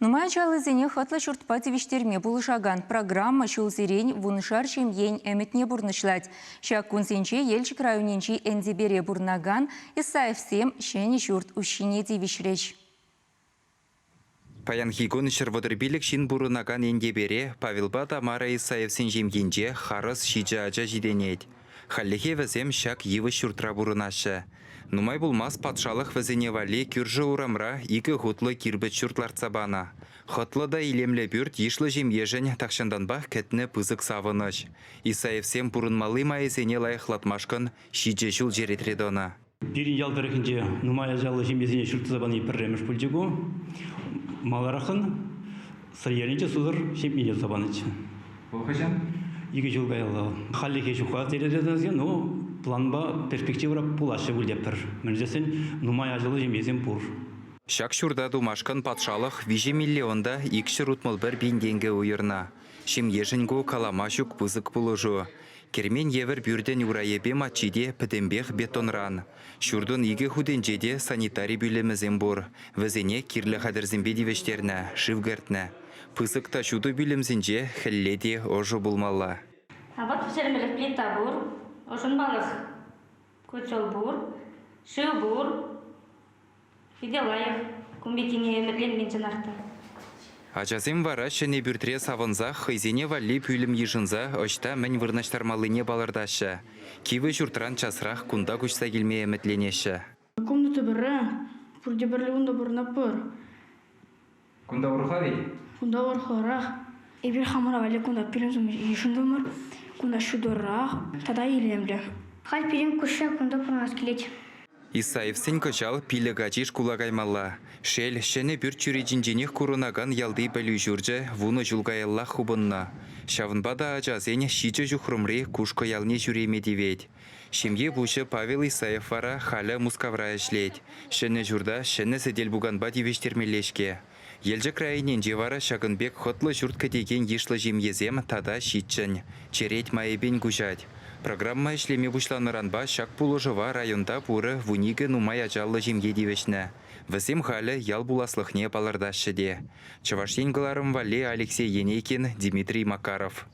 Нумай ачаллисене хӑтлӑ ҫуртпа тивӗҫтерме пулӑшакан программа ҫулсерен вуншар ҫемьен ӗмӗтне пурнӑҫлать. Ҫак кунсенче Елчӗк районӗнчи Энтепере пурӑнакан Исаевсем ҫӗнӗ ҫурт уҫҫине тивӗҫрӗҫ. Паянхи кун 135 ҫын пурӑнакан Энтепере Павелпа Тамара Исаевсен ҫемйинче харӑс ҫичӗ ача ҫитӗнет. Хальлӗхе вӗсем ҫак йывӑҫ ҫуртра пурӑнаҫҫӗ. Нумай пулмасть патшалӑх вӗсене валли кӳршӗ урамра икӗ хутлӑ кирпӗч ҫурт лартса панӑ. Хӑтлӑ та илемлӗ пӳрт йышлӑ ҫемьешӗн тахҫантанпах кӗтнӗ пысӑк савӑнӑҫ. Исаевсем пурӑнмалли майӗсене лайӑхлатмашкӑн ҫичӗ ҫул черетре тӑнӑ. Пирӗн ял тӑрӑхӗнче нумай ачаллӑ ҫемьесене ҫурт туса пани пӗрремӗш пулчӗ ку. Маларахӑн Сӑрьелӗнче сусӑр ҫемьене туса панӑччӗ. Вӑл хӑҫан? Икӗ ҫул каялла. Хальлӗхе ҫук-ха терӗ ну, планпа перспективӑра пулаҫҫӗ пуль тетпӗр. Мӗншӗн тесен нумай ачаллӑ ҫемьесем пур. Ҫак ҫурта тумашкӑн патшалӑх 3 миллион та 261 пин тенкӗ уйӑрнӑ. Ҫемьешӗн ку калама ҫук пысӑк пулӑшу. Кермен евӗр пӳртӗн урайӗпе маччи те пӗтӗмпех бетонран. Ҫуртӑн икӗ хутӗнче те санитари пӳлӗмӗсем пур. Вӗсене кирлӗ хатӗрсемпе тивӗҫтернӗ, шыв кӗртнӗ. Пысӑк та ҫутӑ пӳлӗмсенче хӗлле те ӑшӑ пулмалла. Апат пӗҫермелӗх плита пур, ӑшӑнмалӑх котел пур, шыв пур. Питӗ лайӑх. Кун пеккине ӗмӗтленмен чӑнах та. Ачасем вара ҫӗнӗ пӳртре савӑнсах хӑйсене валли пӳлӗм йышӑнса ӑҫта мӗн вырнаҫтармаллине палӑртаҫҫӗ. Кивӗ ҫуртран часрах кунта куҫса килме ӗмӗтленеҫҫӗ. Комната пӗрре, пурте пӗрле унта пурӑнатпӑр. Кунта урӑхла-и? Кунта урӑхларах. Эпир хамӑра валли кунта пӳлӗмсем йышӑнтӑмӑр. Кунта ҫутӑрах тата илемлӗ. Халь пирӗн куҫра кунта пурӑнас килет. Исаевсен кӑҫал пилӗк ачи шкула каймалла. Шел, ҫӗнӗ пӳрт чӳречинченех курӑнакан ялти пӗлӳ ҫурчӗ вунӑ ҫул каяллах хупӑннӑ. Ҫавӑнпа та ачасен ҫичӗ ҫухрӑмри Кушкӑ ялне ҫӳреме тивет. Ҫемье пуҫӗ Павел Исаев вара халӗ Мускавра ӗҫлет. Ҫӗнӗ ҫурта ҫӗнӗ сӗтел-пуканпа тивӗҫтермелле-ҫке. Елчӗк районӗнче вара ҫакӑн пек хӑтлӑ ҫурт кӗтекен йышлӑ ҫемьесем тата ҫиччӗн. Черет майӗпен куҫать. Программа ӗҫлеме пуҫланӑранпа ҫак пулӑшӑва районта пурӗ 12 нумай ачаллӑ ҫемье тивӗҫнӗ. Вӗсем халӗ ял пуласлӑхне палӑртаҫҫӗ те. Чӑваш Ен кӑларӑм валли Алексей Енейкин, Дмитрий Макаров.